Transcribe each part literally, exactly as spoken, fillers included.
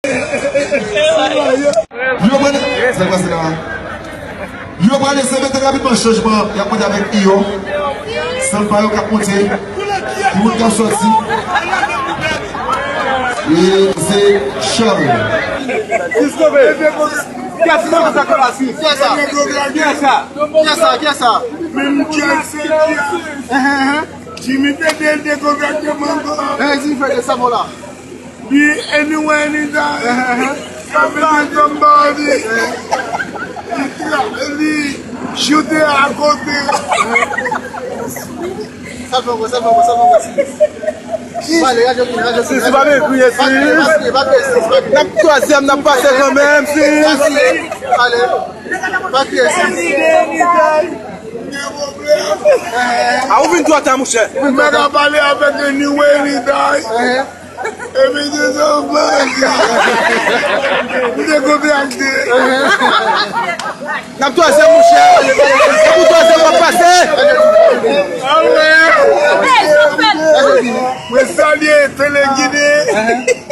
Yo pral, sa k pase la? Yo pral eseye mete rapidman chanjman y ap monte avèk Ion. Sanpa yo k ap monte. Ki moun k ap sòti? E se Charles. Kiyès sa? Kiyès sa? Kiyès sa? Kiyès sa? Menm kiyès se kiyès? Jimmy te de dekonvèt de mango. Jimmy fè de sa bon la. Bi anyway anytime. Everything somebody. Li tra- li choute akote. Sa fè mwen, sa fè mwen, sa fè mwen. Pale, radyo vini, radyo vini. Si, si, pa vin kriye, si. Pa kriye, pa kriye, pa kriye, si, pa kriye. N ap twazyèm, n ap pase kanmenm, si. Pa kriye, pale. Pa kriye, si. A, ou vin twò ta, monchè. Ou mèt ap pale avèk anyway anytime. Epi se sa w panse. M te kontakte. N ap twazyèm, monchè. Se pou twazyèm w ap pase. Mwen salye Telegine.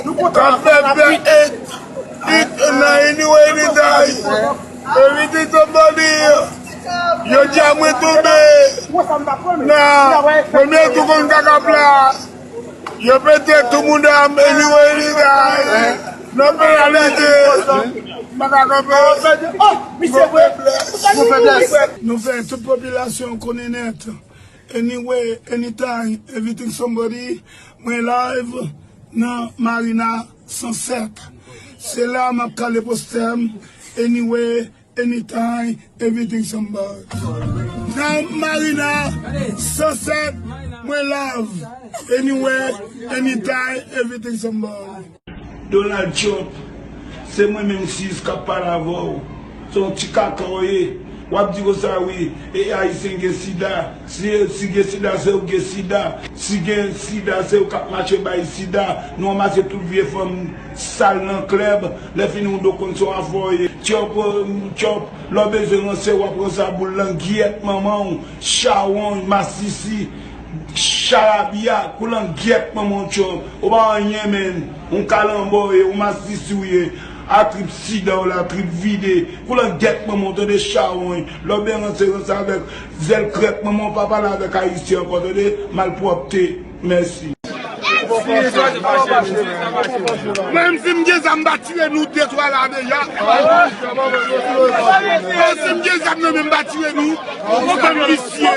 K ap fè bèl et, et nan anyway anytime. Epi se sa w panse. Yo di a mwen tonbe. Nan premye tou konn kakap la. Yo pete tout moun dam anyway anytime. Nan penalite. M pa ka kanpe. Nou feblès. Nou fè tout popilasyon konnen nèt. Anyway, anytime, everything somebody. Mwen live nan Marina san sèt. Se la m ap kale postè m. Anyway, anytime, everything somebody. Nan Marina san sèt, mwen live. Anyway, anytime, everything somebody. Donald Trump, se mwen menm sis k ap pale avè w. Se yon ti kaka w ye. W ap di konsa wi, e Ayisyen gen sida. Si, si gen sida, se ou gen sida. Si gen sida, se ou k ap mache bay sida. Nou ranmase tout vye fanm sal nan klèb. Lè fini ou do konn se yon afè w ye. Trump, Trump, lè w bezwen ranse, w ap ranse a boul langyèt manman w, chawony, masisi, charabya, kou langyèt manman w Trump. Ou pa anyen, menn. Yon kalanbò w ye, yon masisi w ye. A trip sida w la, trip vide. Kou langyèt manman w, tande, chawony. Lè w bezwen ranse, ranse avèk zèl krèk manman w, pa pale avèk Ayisyen ankò, tande, malpwòpte. Mèsi. Mwen menm si m gen zam, m pa tire nou de twa la deja. Mwen si m gen zam nan men m pa tire nou. Bann visye.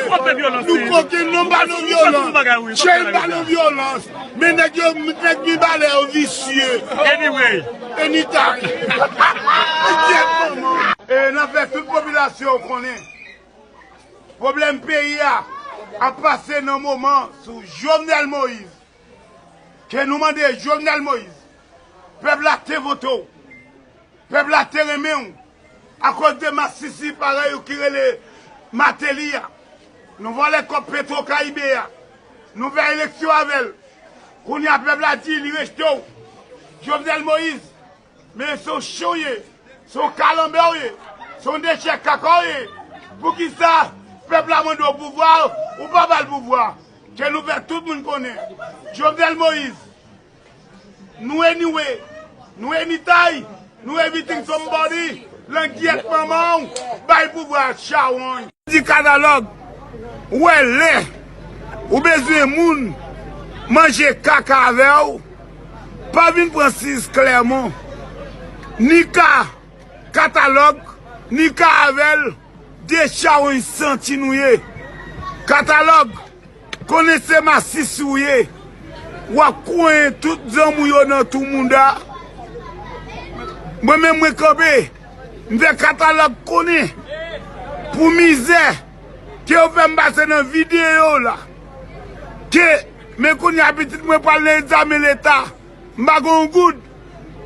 Nou koken, nou pa nan vyolans. Chen pa nan vyolans. Men nèg yo, nèg mibalè yo visye. Anyway. Anytime. E n ap fè tout popilasyon konnen. Pwoblèm peyi a ap pase nan moman sou Jovenel Moïse. Ke nou mande Jovenel Moïse, pèp la te vote w, pèp la te renmen w, akoz de masisi parèy ou ki rele Martelly a, nou vòlè kòb Petro Caribe a, nou fè eleksyon avè l. Kounye a pèp la di li rejte w. Jovenel Moïse, men se yon chen w ye, se yon kalanbè w ye, se yon dechèk kaka w ye. Poukisa pèp la mande w pouvwa, ou pa ba l pouvwa? Ke nou fè tout moun konnen. Jovenel Moïse, nou anyway, nou anytime, nou everything somebody, langyèt manman w, bay pouvwa a chawony. Di Katalòg, ou wè lè ou bezwen moun manje kaka avè w, pa vin pran sis Klèmon. Ni ka Katalòg, ni ka avè l, de chawony santi nou ye. Katalòg, konnen se masisi w ye. W ap konyen tout zanmi w yo nan tou mounda. Mwen menm mwen kanpe, m fè Katalòg konnen pou mizè ke yo fè m pase nan videyo la. Ke, men kounye a pitit mwen pral nan egzamen leta. M pa gen yon goud.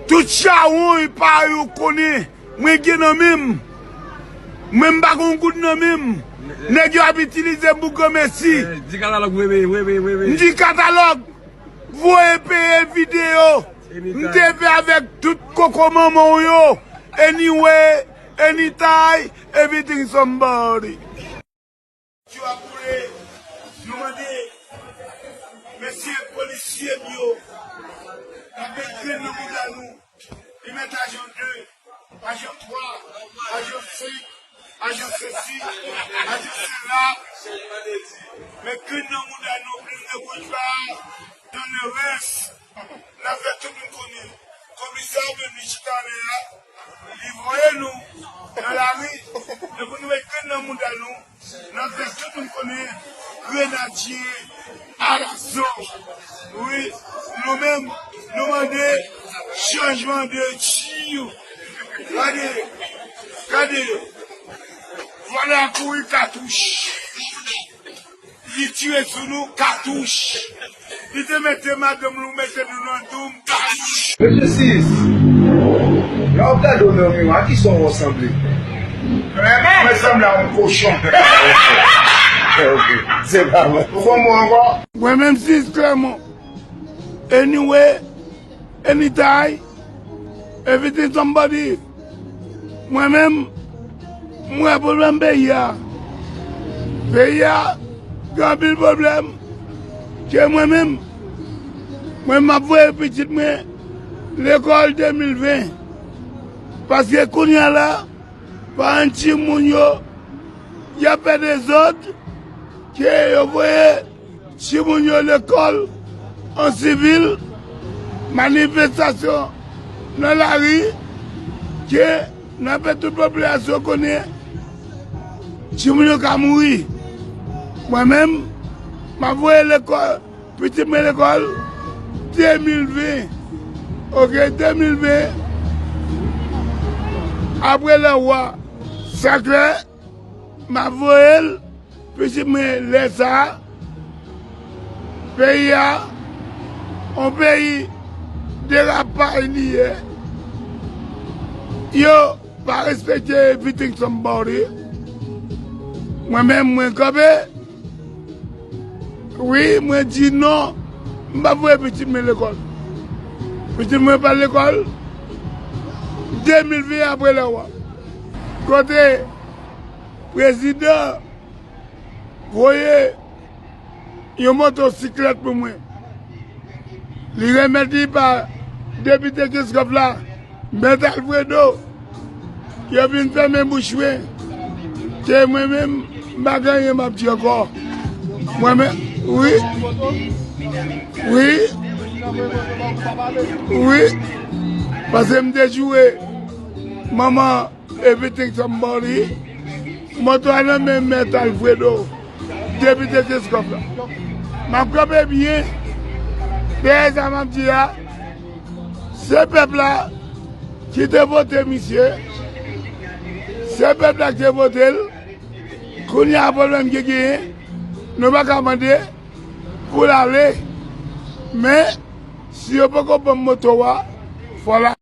Tout chawony pa yo konnen mwen gen nan men m. Mwen m pa gen yon goud nan men m. Nèg yo ap itilize m pou granmesi. Di Katalòg wi, wi, wi, wi, wi, wi. M di Katalòg, voye peye videyo. M te fè avèk tout koko manman w yo. Anyway, anytime, everything somebody. Yo ap boule, nou mande mesye polisye m yo, n ap met grenn nan bouda nou. Ajan de, ajan twa, ajan senk, ajan sesi, ajan sela. Men grenn nan mouda nou, plim de bouch pa, dans le reste. N ap fè tout moun konnen. Komisè Beni chita lè a, li voye nou nan lari. Epi nou met grenn nan mouda nou. N ap fè tout moun konnen grenadye alaso. Wi, nou menm, nou mande chanjman de tiyou. Gade, gade, vwala kouri katouch. Li tire sou nou katouch. Li te mete madanm nou, mete nou nan doum katouch. Mesye Sis, lè w ap gade w nan miwa, a kisa w sanble? Mwen sanble a yon kochon. Ok, se pa mwen. Ou konn mwen ankò? Mwen menm Sis Clermont. Anyway, anytime, everything somebody. Mwen menm, m wè pwoblèm peyi a. Peyi a gen anpil pwoblèm ke mwen menm, mwen m ap voye pitit mwen lekòl de mil ven. Paske kounye a la, paran timoun yo, y ap fè dezòd, ke yo voye timoun yo lekòl an sivil, manifestasyon nan lari, ke n ap fè tout popilasyon konnen timoun yo ka mouri. Mwen menm, m ap voye lekòl, pitit mwen lekòl de mil ven. Ok, de mil ven, apre lè wa, sa klè, m ap voye l. Pitit mwen, lè sa a, peyi a, yon peyi derapaj li ye. Yo pa respekte everything somebody. Mwen menm, mwen kanpe. Wi, mwen di non, m pa voye pitit mwen lekòl. Pitit mwen pa lekòl de mil ven apre lè wa. Kote prezidan voye yon motosiklèt pou mwen. Li remèt li pa depite Kenskòf la, Mèt Alfredo. Yo vin fèmen bouch mwen. Ke mwen menm, m pa gen anyen m ap di ankò. Mwen menm, wi. Wi. Wi. Paske m te joure manman Everything Somebody, moto a nan men Mèt Alfredo, depite Kenskòf la. M ap kanpe byen, dèyè sa m ap di a, se pèp la ki te vote misye, se pèp la ki te vote l, kounye a pwoblèm ki genyen, nou pa ka mande pou l ale, men si yo poko ban m moto a, fò l